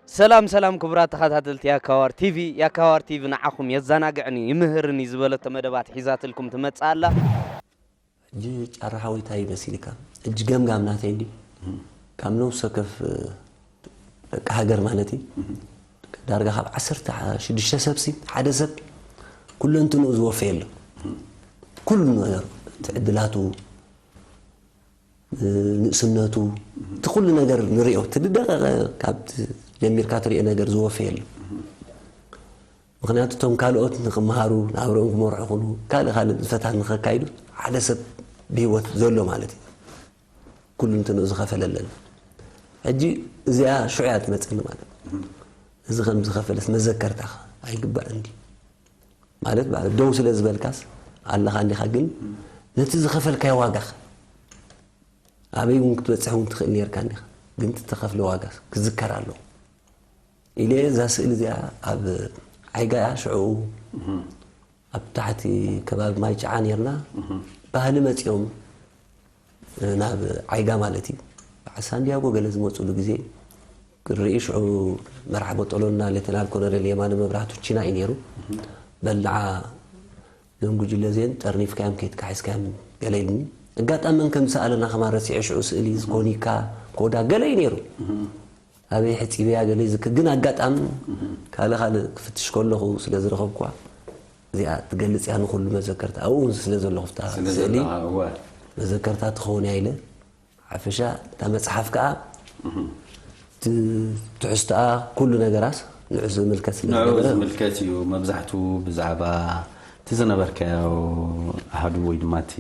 ሰላም ሰላም ክቡራት ተኸታተልቲ ያካዋር ቲቪ፣ ያካዋር ቲቪ ንዓኹም የዘናግዕን ይምህርን እዩ ዝበለቶ መደባት ሒዛትልኩም ትመጽእ ኣላ። ሕጂ ጫራ ሓወይ እንታይ ይመስል ኢልካ? ሕጂ ገምጋም ናተይ እንድዩ። ካብ ነብሲ ወከፍ ደቂ ሃገር ማለት እዩ። ዳርጋ ካብ ዓሰርተ ሽዱሽተ ሰብሲ ሓደ ሰብ ኩለንትንኡ ዝወፈየ ኣሎ። ኩሉ ነገር፣ እቲ ዕድላቱ፣ ንእስነቱ፣ እቲ ኩሉ ነገር ንርእዮ። እቲ ዝደቀቐ ካብ ጀሚርካ ትርእዮ ነገር ዝወፈየ ኣሎ። ምኽንያቱ እቶም ካልኦት ንኽመሃሩ፣ ናብርኦም ክመርሑ ይኹኑ፣ ካልእ ካልእ ፈታኒ ንኸካይዱ ሓደ ሰብ ብህይወት ዘሎ ማለት እዩ። ኩሉ እንትንኡ ዝኸፈለለን። ሕጂ እዚኣ ሽዑ እያ ትመጽኒ ማለት እዩ። እዚ ከም ዝኸፈለስ መዘከርታ ኣይግባእን ድዩ? ማለት በቃ ደው ስለ ዝበልካስ ኣለኻ እንዲኻ፣ ግን ነቲ ዝኸፈልካዮ ዋጋኸ ኣበይ እውን ክትበጽሕ እውን ትኽእል ነርካ እንዲኻ፣ ግን እቲ ተኸፍለ ዋጋስ ክዝከር ኣለዎ ኢለ እዛ ስእሊ እዚኣ ኣብ ዓይጋ እያ ሽዑ ኣብ ታሕቲ ከባቢ ማይ ጨዓ ነርና። ባህሊ መጺኦም ናብ ዓይጋ ማለት እዩ። በዓል ሳንዲያጎ ገለ ዝመጹሉ ግዜ ክርኢ ሽዑ መርሓ ቦጦሎና ሌተናል ኮሎኔል የማነ መብራህቱ ቺና እዩ ነይሩ። በላዓ እዞም ጉጅለ እዚአን ጠርኒፍካዮም ከይድካ ሒዝካዮም ገለ ኢሉኒ። ኣጋጣሚ መን ከም ዝሰኣለና ከማን ረሲዐ ሽዑ ስእሊ ዝኮኒካ ኮዳ ገለ እዩ ነይሩ። ኣበይ ሕጺበያ ገለ ይዝክር፣ ግን ኣጋጣሚ ካልእ ካልእ ክፍትሽ ከለኹ ስለ ዝረኸብኩዋ እዚኣ ትገልጽ እያ ንኹሉ መዘከርታ። ኣብኡ እውን ስለ ዘለኹ ኣብታ ስለ ስእሊ ዘለኻ፣ እወ። መዘከርታ ትኸውን እያ ኢለ። ሓፈሻ እታ መጽሓፍ ከኣ እቲ ትሕዝቶኣ ኩሉ ነገራስ ንዑ ዝምልከት ስለ ንዑ ዝነበረ ዝምልከት እዩ። መብዛሕትኡ ብዛዕባ እቲ ዝነበርካዮ ኣሃዱ ወይ ድማ እቲ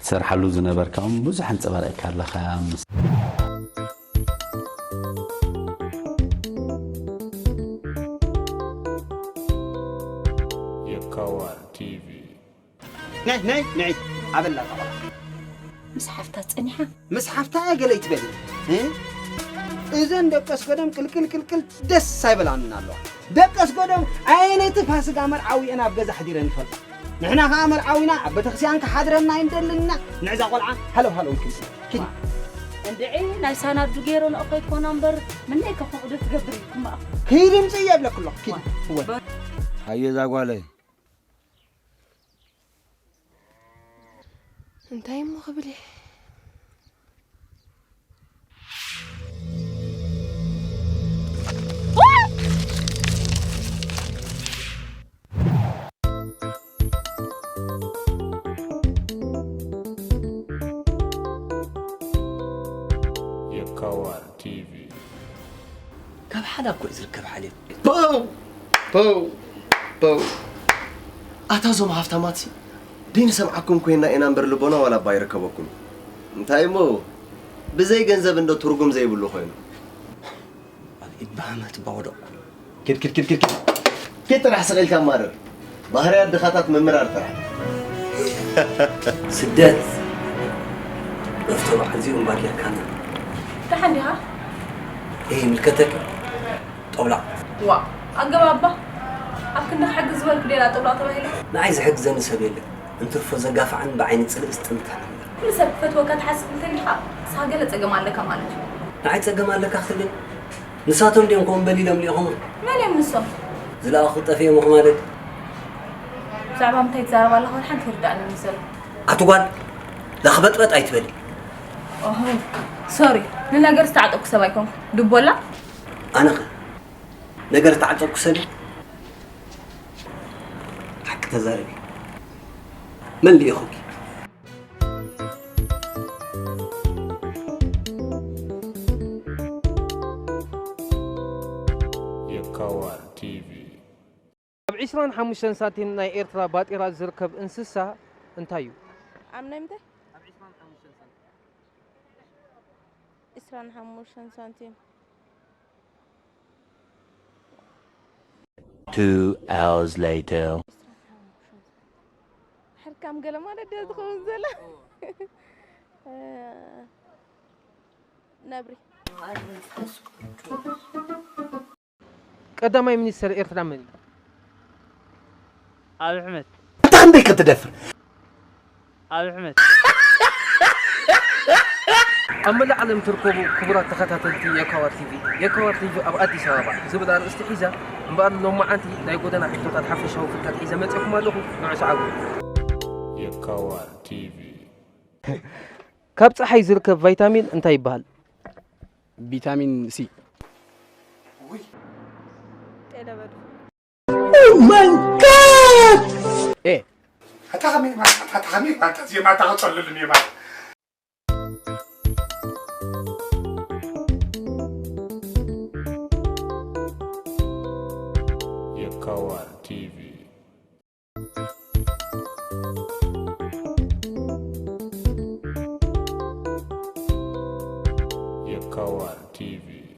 ትሰርሓሉ ዝነበርካ እውን ብዙሕ ኣንጸባሪቕካ ኣለኻ። ምስ የካዋር ቲቪ። ነይ ነይ ነይ ኣበላ ጣቕላ። ምስ ሓፍታ ጸኒሓ? ምስ ሓፍታ እየ ገለ ይትበል። እ? እዘን ደቂ ኣስገዶም ቅልቅል ቅልቅል ደስ ኣይበላንን ኣለዋ። ደቂ ኣስገዶም ኣየነይቲ ፋስጋ መርዓዊ እየን ኣብ ገዛ ሓዲረን ይፈልጣ። ንሕና ኸኣ መርዓዊና ኣብ ቤተክርስትያን ክሓድረና ኣይንደልን ኢና። ንዕዛ ቆልዓ ሃለው ሃለው ኢልክን ኪዲ። እንድዒ ናይ ሳናዱ ገይረ ንእኾ ይኮና እምበር ምነይ ከ ከምኡ ዶ ትገብር ኢልኩም እኮ። ኪዲ ምጽእ እየ እብለኪ ኣለኹ። ኪዲ። እወ። ሃየ እዛ ጓለይ። እንታይ እሞ ክብል እየ? የካዋር ቲቪ። ካብ ሓደ እኮ እዩ ዝርከብ ሓልዮት። ፖው! ፖው! ፖው! ኣታ እዞም ሃፍታማትሲ ደይንሰምዓኩም ኮይና ኢና እምበር ልቦና ዋላ እባ ኣይርከበኩም። እንታይ እሞ ብዘይ ገንዘብ እንዶ ትርጉም ዘይብሉ ኮይኑ። ኣብ ኢድ ባህመት ባወደቕኩም። ኪድ፣ ኪድ፣ ኪድ፣ ኪድ፣ ኪድ። ኪድ ጥራሕ ስቕ ኢልካ ማረር። ባህርያት ድኻታት ምምራር ጥራሕ። ስደት መፍቶ በዓል እዚኦም ባርያካና። ደሓን ዲኻ? እይ፣ ምልከተክ ጠውላቕ። ዋ፣ ኣገባባ። ኣብ ክንዲ ክሕግዝ ዝበልኩ ዴላ ጠውላቕ ተባሂለ? ንዓይ ዝሕግዘኒ ሰብ የለን። እንትርፎ ዘጋፍዓን ብዓይኒ ጽልእ ዝጥምታን እምበር። ኩሉ ሰብ ክፈትወካ ትሓስብ እንተሊኻ፣ ንስኻ ገለ ጸገም ኣለካ ማለት እዩ። ንዓይ ጸገም ኣለካ ክትብል? ንሳቶም ድዮም ከምኡ በሊሎም ልኢኾም? መን እዮም ንሶም? ዝለኣኹ ጠፊኦምኹ ማለት? ብዛዕባ ምንታይ ትዛረብ ኣለኻ? ወላ ሓንቲ ይርዳእኒ ዘሎ። ኣቲ ጓል፣ ላኽበጥበጥ ኣይትበሊ። ኦሆ፣ ሶሪ። ንነገር ዝተዓጠቕኩ ሰብ ኣይኮንኩ። ድቦላ? ኣነኸ? ነገር ተዓጠቕኩ ሰብ? ሓቂ ተዛረቢ። መን ልኢኹኪ? የካዋር ቲቪ። ኣብ ዒስራን ሓሙሽተን ሳንቲም ናይ ኤርትራ ባጤራ ዝርከብ እንስሳ እንታይ እዩ? ኣብ ናይ ምንታይ? ኣብ ዒስራን ሓሙሽተን ሳንቲም። ዒስራን ሓሙሽተን ሳንቲም። Two hours later. ሕርካም ገለ ማለት ድያ ዝኸውን ዘላ? እ፣ ነብሪ። ቀዳማይ ሚኒስተር ኤርትራ መን እዩ? ኣብይ ኣሕመድ። ኣታ ክንደይ ከም ትደፍር? ኣብይ ኣሕመድ። ኣብ መላእ ዓለም ትርከቡ ክቡራት ተኸታተልቲ የካዋር ቲቪ፣ የካዋር ቲቪ ኣብ ኣዲስ ኣበባ ዝብል ኣርእስቲ ሒዛ እምበኣር ሎማዓንቲ ናይ ጎደና ሕቶታት ሓፈሻዊ ፍልጠት ሒዘ መፂኹም ኣለኹ። ንዑ ሰዓቡ። የካዋር ቲቪ። ካብ ፀሓይ ዝርከብ ቫይታሚን እንታይ ይበሃል? ቪታሚን ሲ። ጤለበዱ ኤ ኣታ ከመይ ማለት ኣታ ከመይ ማለት ዜማ ኣታ ከጸልልን እየ ማለት የካዋር ቲቪ።